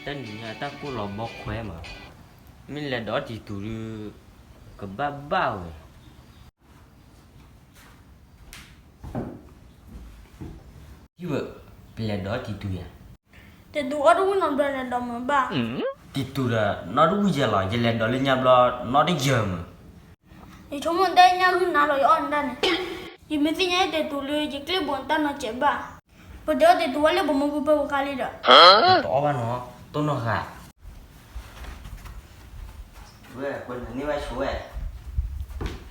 တနံၤညါတၢ်ကိၢ်လီၤဘီခွဲမး, မ့ၢ်လဲၤဒီးတံၤတူၤဒုး ကဘၣ်ဘၣ်ဝဲ. ဟံၣ်ဝဲ, ပလဲၤဒီးတံၤတူၤယၤ. တံၤတူၤအီၣ်တဝံၣ်နီတဘျီလဲၤဒီးမုာ်ဘၣ်. တံၤတူၤဒီးနီတဝံၣ်ယဲလီၤ, ယလဲၤဒီးလၢညါဘျီ နီတယဲၢ်မုာ်. ယဆိကမိၣ်တဲညါဂုၢ်နၤလီၤ ယအီၣ်နတၢ်န့ၣ်, ယမ့ၢ်သ့ၣ်ညါတံၤတူၤလၢယကျ့ၣ်ဘိးနတၢ်နီၤစဲးဘၣ်. ပဒုးအီၣ်တံၤတူၤဝဲလၢပမိၢ်ပၢ်ဖိခါလံဒီး, တအီၣ်ဘၣ်နီၤ, တိၢ်နီၣ်ဃာ်. ဝဲ ပနန့ၢ်ဘၣ်ဆိဝဲ. တံၤတူၤ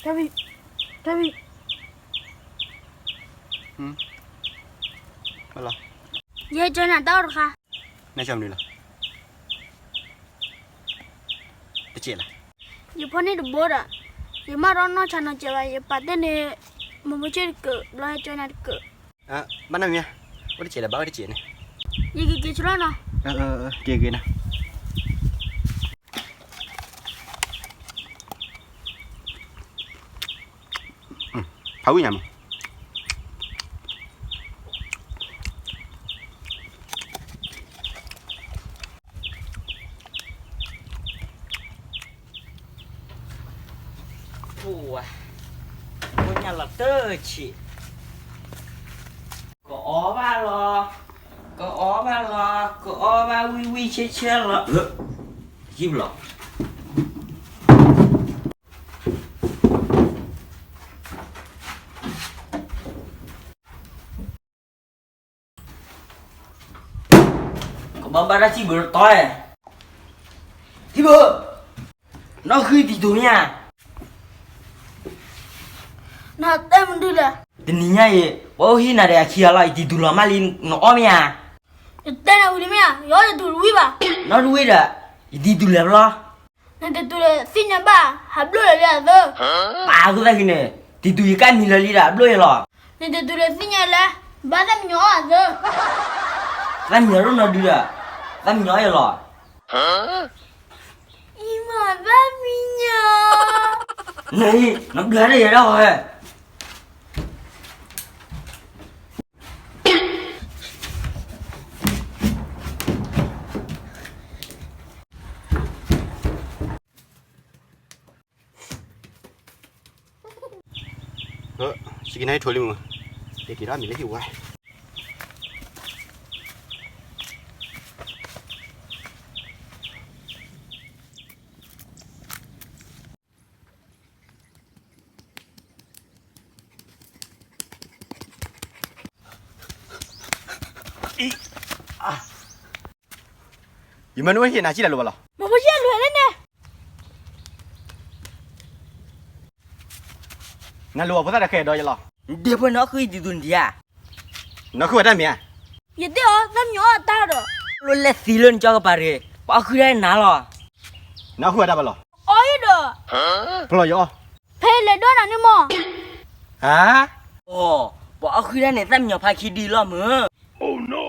တၢ်ဘံၣ်, တၢ်ဘံၣ်, ယဟဲကၠီနၤတၢ်အီၣ်တခါ, တကဲးလီၤ, ယဖီၣ်န့ၢ်တဘိဒီး, ယမၢ်ဒီးနီၢ်ဆါနီၤစဲးဘၣ် ယပာ်တ့ၢ်န့ၣ်, မိၢ်မိၢ်ဆ့ၣ်တကၢး ဘျီဟဲကၠီနၤတကၢး, ဘၣ်နီတမံၤ, အိၣ်တကဲးဒီးဘၣ်အိၣ်တကဲးန့ၣ်, ယကက့ၤဆၢလီၤနီၤ, က့ၤက့ၤနီၤ ဖးဝံၣ်ညါမး, ပှၤ, ဖိညၣ်လီၤတၢ်ဆံး, ကအီဘၣ်လီၤ, ကအီဘၣ်လီၤ, ကအီဘၣ်ဝံၣ်ဝံၣ်ဆဲဆဲလီၤ, ယံၣ်လီၤ ကဘၣ်ဘၣ်တၢ်စံၣ်ဘၢတတီၤ, ထံဘၢ, နီၢ်ဃုတံၤတူာ်မ့ၢ်ဧါ, နတဲမနုၤလဲၣ်, တနံၤညါအံၤ ပှၤအိၣ်ဟံၣ်နၤဒီးအခံဂၤလီၤ ယတံၤတူာ်လီၤမးလံ နအီၣ်မ့ၢ်ဧါ, ယတဲနၤဝံၤလံမ့ၢ်ဧါ ယအီၣ်တတူာ်တဝံၣ်ဘၣ်, နီၢ်တဝံၣ်ဒီး, ယတံၤတူာ်လဲၤဘျီ နတတူာ်လဲၤသ့ၣ်ညါဘၣ် ဟးဘျိၣ်လၢာ်လံအသၢ, ပာ်အဃိသတးန့ၣ်, တံၤတူာ်ယကၣ်မံၤလၢာ်လံဒီး အဘျိၣ်ယဲလီၤ, နတတူာ်လဲၤသ့ၣ်ညါလဲၣ်, ဘၣ်သၣ်မံယီၤအီၣ်အသၢ, သၣ်မံယီၤဒိၣ်နီၢ်ဒုဒီး, သၣ်မံယီၤအီၣ်ယဲလီၤ, အံၤမၤသၣ်မံယီၤ, နအံၤ နဘျါတယဲဒၣ်ဟီဧဲ စက့ၤနါဟ့ၣ်ထိးလံမုၢ်, တက့ၤထီၣ်မံၤလၢဟံၣ်ဝါ ယမၤနုၤဝဲဟ့ၣ်နၤစံၣ်တၢ်လိၣ်ဘၣ်လီၤ, မ့ၢ်ပှၤယဲၢ်လွဲၢ်လၢန့ၣ်, နလိၣ်အဖိသၣ်တၢ်ခဲအံၤဒီးယလီၤ, ဒ့ဖိနအီၣ်ဃုာ်ယတံၤတူာ်နဒံးဧါ, နအီၣ်ဃုာ်ဝဲတၢ်မ့ၢ်ဧါ, ယတ့ၢ်အီၤ သၣ်မံယီၤအီၣ်တၢ်ဒီး, လိၣ်လဲၣ်သံလၢနကၠီကပၤတဂ့ၤ, ပှၤအီၣ်ဃုာ်တၢ်နၤလီၤ, နအီၣ်ဃုာ်ဝဲတၢ်ဘၣ်လီၤ, အီၣ်အံၤဒီး, ဖျီယအီၣ်, ဖဲလဲၤဒီးနၤန့ၣ်မး, ဟါ, အီ, ပှၤအီၣ်ဃုာ်တၢ်န့ၣ် သၣ်မံယီၤဖးခံဒုလီၤမုၢ်, အိၣ်နီ